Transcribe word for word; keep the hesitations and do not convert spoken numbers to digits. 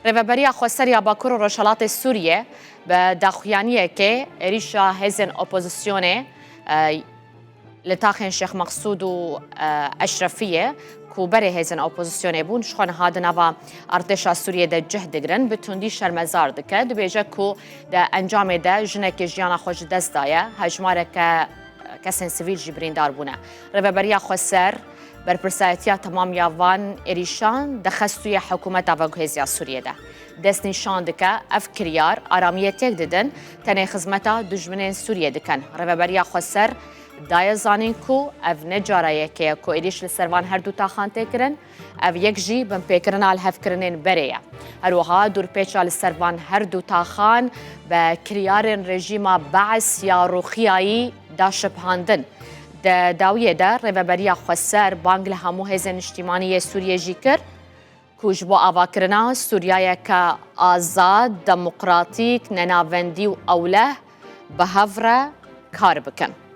Rêveberiya Xweser ya Bakur û Rojhelatê Sûriyê bi daxuyaniyekê êrîşa hêzên opozisyonê, e, li taxên Şêx Meqsûd û, e, Eşrefiyê ku berê hêzên opozisyonê bûn, ji xwe niha di nava artêşa Sûriyê de cih digirin, bi tundî şermezar dike. Dibêje ku di encamê de jinekê jiyana xwe ji dest daye, hejmareke kesên sivîl jî birîndar bûne. Rêveberiya Xweser berpirsayetiya temam ya van êrîşan dixestûye hikûmeta veguhêziya Sûriyê de. Destnîşan dike, ev kiryar aramiyê têk didin, tenê xizmeta dijminên Sûriyê dikin. Rêveberiya Xweser daye zanîn ku ev ne cara yekê ye ku êrîş li ser van her du taxan tê kirin. Ev yek jî binpêkirina lihevkirinên berê ye. Her wiha dûrpêça li ser van her du taxan bi kiryarên rejîma Beis ya Rûxiyayî da şipihandin. Di dawiyê de Rêveberiya Xweser bang li hemû hêzên niştîmanî yê Sûriyê jî kir ku ji bo avakirina Sûriyayeke azad, demokratîk, nenavendî û ewleh bi hev re kar bikin.